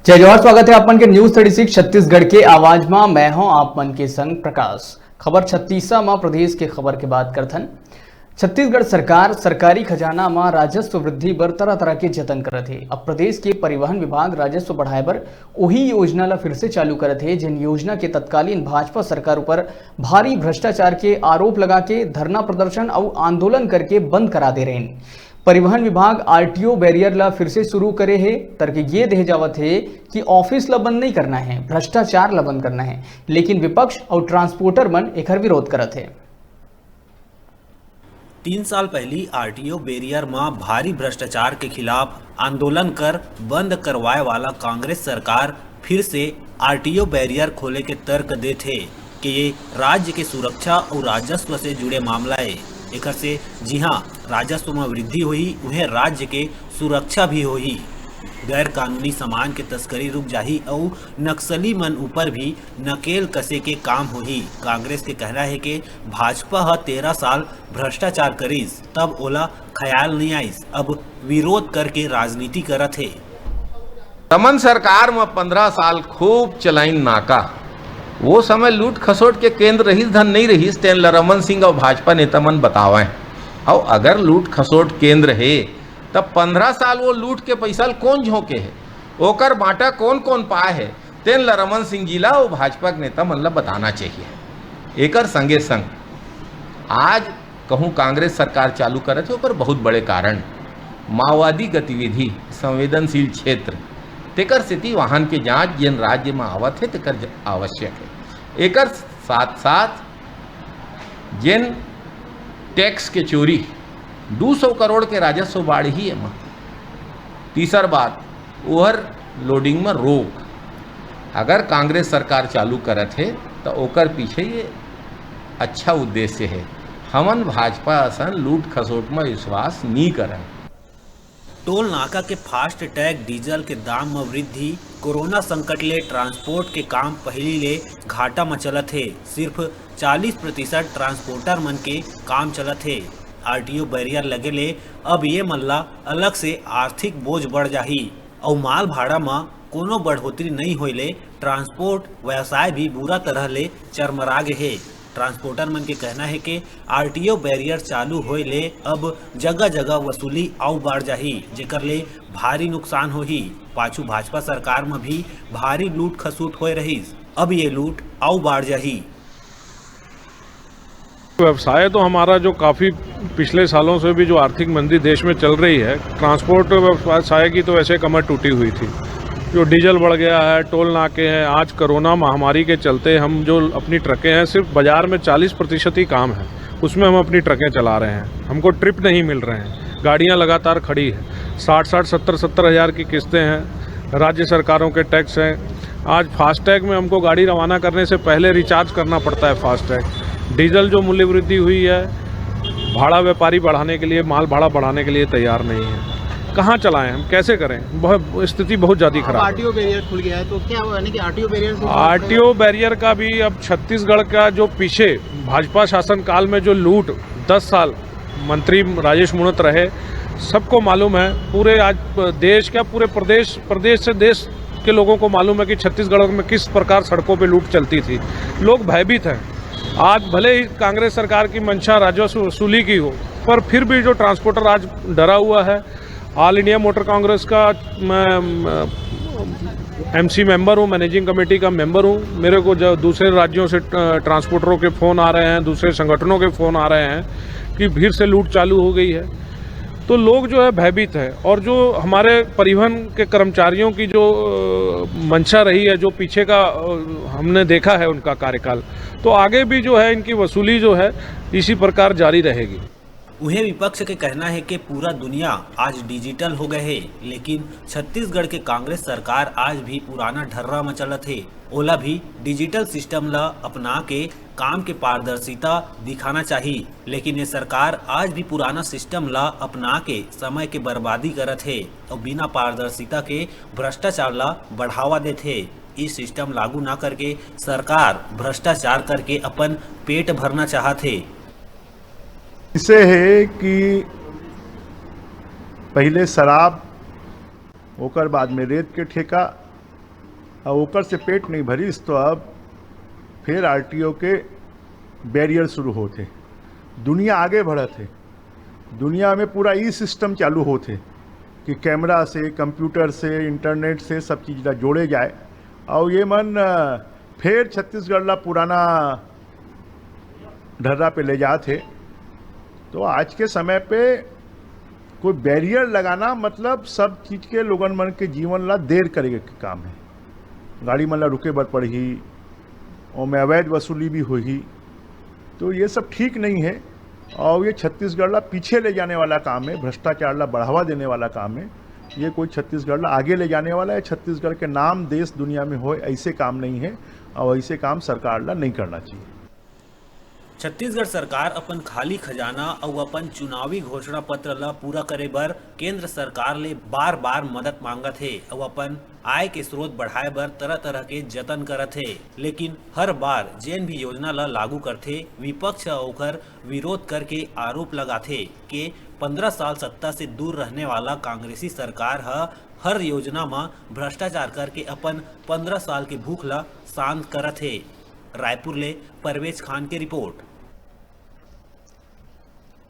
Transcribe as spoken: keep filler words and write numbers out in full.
जय जोहार, स्वागत है आप मन के News Thirty Six छत्तीसगढ़ के आवाज मा। मैं हूं आप मन के संग प्रकाश। खबर छत्तीसा मा प्रदेश के खबर के बात करथन। छत्तीसगढ़ सरकार सरकारी खजाना मा राजस्व वृद्धि बर तरह-तरह के जतन करत हे। अब प्रदेश के परिवहन विभाग राजस्व बढ़ाए बर ओही योजना ला फिर से चालू करत हे, जिन योजना के तत्कालीन भाजपा सरकार ऊपर भारी भ्रष्टाचार के आरोप लगा के धरना प्रदर्शन अउ आंदोलन करके बंद करा दे रहिन। परिवहन विभाग आरटीओ बैरियर ला फिर से शुरू करे हे, करके ये देहे जावत हे कि ऑफिस ला बंद नहीं करना है, भ्रष्टाचार ला बंद करना है, लेकिन विपक्ष अउ ट्रांसपोर्टर मन एखर विरोध करत हे। तीन साल पहली आरटीओ बैरियर म भारी भ्रष्टाचार के खिलाफ आंदोलन कर बंद करवाए वाला कांग्रेस सरकार फिर से आरटीओ बैरियर खोले के तर्क देथे कि ये राज्य के सुरक्षा अउ राजस्व से जुड़े मामला ए। एकर से जिहां राजस्व म वृद्धि होही, उहें राज्य के सुरक्षा भी होही। गैर कानूनी सामान के तस्करी रुक जाही अउ नक्सली मन ऊपर भी नकेल कसे के काम होही। कांग्रेस के कहना हे कि भाजपा ह तेरह साल भ्रष्टाचार करिस, तब ओला ख्याल नइ आइस, अब विरोध करके राजनीति करत हे। रमन सरकार म पंद्रह साल खूब चलाइन नाका। वो समय लूट खसोट के केंद्र रहिस धन नइ रहिस, तेन ल रमन सिंह अउ भाजपा नेता मन बतावंय। अउ अगर लूट खसोट केंद्र हे, तब पंद्रह साल वो लूट के पैसा ल कोन झोंके हे, ओकर बांटा कोन कोन पाए हे, तेन ल रमन सिंह जी ला अउ भाजपा के नेता मन ल बताना चाहिए। एकर संगे संग आज कहूं कांग्रेस सरकार चालू करत हे, ओकर बहुत बड़े कारण माओवादी गतिविधि, संवेदनशील क्षेत्र, तेकर सेती वाहन के जांच जेन राज्य म आवत हे, तेकर ज-, आवश्यक हे। एकर साथ-साथ जेन टैक्स के चोरी, दू सौ करोड़ के राजस्व बाढ़ही एमा। तीसर बात, ओवर लोडिंग म रोक। अगर कांग्रेस सरकार चालू करत हे, त ओकर पीछे ये अच्छा उद्देश्य हे। हमन भाजपा असन लूट खसोट म विश्वास नी करन। टोल नाका के फास्ट टैग, डीजल के दाम म वृद्धि, कोरोना संकट ले ट्रांसपोर्ट के काम पहिली ले घाटा म चलत हे। सिर्फ चालीस प्रतिशत ट्रांसपोर्टर मन के काम चलत हे। आरटीओ बैरियर लगे ले अब ये मन ला अलग से आर्थिक बोझ बढ़ जाही अउ माल भाड़ा म कोनो बढ़ोतरी नइ होए ले ट्रांसपोर्ट व्यवसाय भी बुरा तरह ले चरमरा गे हे। ट्रांसपोर्टर मन के कहना हे कि आरटीओ बैरियर चालू होए ले अब जगह-जगह वसूली अउ बाढ़ जाही, जेकर ले भारी नुकसान होही। पाछू भाजपा सरकार म भी भारी लूट खसूट होए रहिस, अब ये लूट अउ बाढ़ जाही। व्यवसाय तो हमारा जो काफ़ी पिछले सालों से भी जो आर्थिक मंदी देश में चल रही है, ट्रांसपोर्ट व्यवसाय की तो वैसे कमर टूटी हुई थी। जो डीजल बढ़ गया है, टोल नाके हैं, आज कोरोना महामारी के चलते हम जो अपनी ट्रकें हैं, सिर्फ बाज़ार में चालीस प्रतिशत ही काम है, उसमें हम अपनी ट्रकें चला रहे हैं, हमको ट्रिप नहीं मिल रहे हैं, गाड़ियाँ लगातार खड़ी है, साठ साठ सत्तर सत्तर हज़ार की किस्तें हैं, राज्य सरकारों के टैक्स हैं। आज फास्टैग में हमको गाड़ी रवाना करने से पहले रिचार्ज करना पड़ता है फास्टैग। डीजल जो मूल्य वृद्धि हुई है, भाड़ा व्यापारी बढ़ाने के लिए, माल भाड़ा बढ़ाने के लिए तैयार नहीं है। कहाँ चलाएं हम, कैसे करें? बहुत, स्थिति बहुत ज़्यादा खराब है। आरटीओ बैरियर खुल गया है, तो क्या हुआ, यानी कि आरटीओ बैरियर से आरटीओ बैरियर का भी अब छत्तीसगढ़ का जो पीछे भाजपा शासन काल में जो लूट दस साल मंत्री राजेश मूणत रहे, सबको मालूम है। पूरे आज देश, क्या पूरे प्रदेश, प्रदेश से देश के लोगों को मालूम है कि छत्तीसगढ़ में किस प्रकार सड़कों पे लूट चलती थी। लोग भयभीत हैं। आज भले ही कांग्रेस सरकार की मंशा राजस्व वसूली की हो, पर फिर भी जो ट्रांसपोर्टर आज डरा हुआ है। ऑल इंडिया मोटर कांग्रेस का मैं, एमसी मेंबर हूँ, मैनेजिंग कमेटी का मेंबर हूँ। मेरे को जो दूसरे राज्यों से, अ, ट्रांसपोर्टरों के फ़ोन आ रहे हैं, दूसरे संगठनों के फ़ोन आ रहे हैं कि भीड़ से लूट चालू हो गई है। तो लोग जो है भयभीत हैं, और जो हमारे परिवहन के कर्मचारियों की जो, अ, मंशा रही है, जो पीछे का, अ, हमने देखा है उनका कार्यकाल, तो आगे भी जो है इनकी वसूली जो है इसी प्रकार जारी रहेगी। उहें विपक्ष के कहना हे कि पूरा दुनिया आज डिजिटल हो गए हे, लेकिन छत्तीसगढ़ के कांग्रेस सरकार आज भी पुराना ढर्रा म चलत हे। ओला भी डिजिटल सिस्टम ला अपना के काम के पारदर्शिता दिखाना चाही, लेकिन ये सरकार आज भी पुराना सिस्टम ला अपना के समय के बर्बादी करत हे अउ बिना पारदर्शिता के भ्रष्टाचार ला बढ़ावा देत हे। ई सिस्टम लागू ना करके सरकार भ्रष्टाचार करके अपन पेट भरना चाहत हे। इसे हे कि पहिले शराब, ओकर बाद में रेत के ठेका, अब ओकर से पेट नहीं भरिस तो अब फिर आरटीओ के बैरियर शुरू होत हे। दुनिया आगे बढ़त हे, दुनिया में पूरा ई सिस्टम चालू होत हे कि कैमरा से, कंप्यूटर से, इंटरनेट से सब चीज ला जोड़े जाए और ये मन अ, फिर छत्तीसगढ़ ला पुराना ढर्रा पे ले जात हे। तो आज के समय पे कोई बैरियर लगाना मतलब सब चीज के लोगन मन के जीवन ला देर करे के काम है। गाड़ी मन ला रुके बर पड़ही, ओमे अवैध वसूली भी होही, तो ये सब ठीक नहीं है और ये छत्तीसगढ़ ला पीछे ले जाने वाला काम है, भ्रष्टाचार ला बढ़ावा देने वाला काम है। ये कोई छत्तीसगढ़ ला आगे ले जाने वाला है, छत्तीसगढ़ के नाम देश दुनिया में होए ऐसे काम नहीं है और ऐसे काम सरकार ला नहीं करना चाहिए। छत्तीसगढ़ सरकार अपन खाली खजाना अउ अपन चुनावी घोषणा पत्र ल पूरा करे बर केंद्र सरकार ले बार-बार मदद मांगत हे अउ अपन आय के स्रोत बढ़ाए बर तरह-तरह के जतन करत हे, लेकिन हर बार जेन भी योजना ल लागू करथे, विपक्ष ह ओखर विरोध करके आरोप लगाथे के पंद्रह साल सत्ता से दूर रहने वाला कांग्रेसी सरकार ह हर योजना म भ्रष्टाचार करके अपन पंद्रह साल के भूख ल शांत करत हे। रायपुर ले परवेज खान के रिपोर्ट।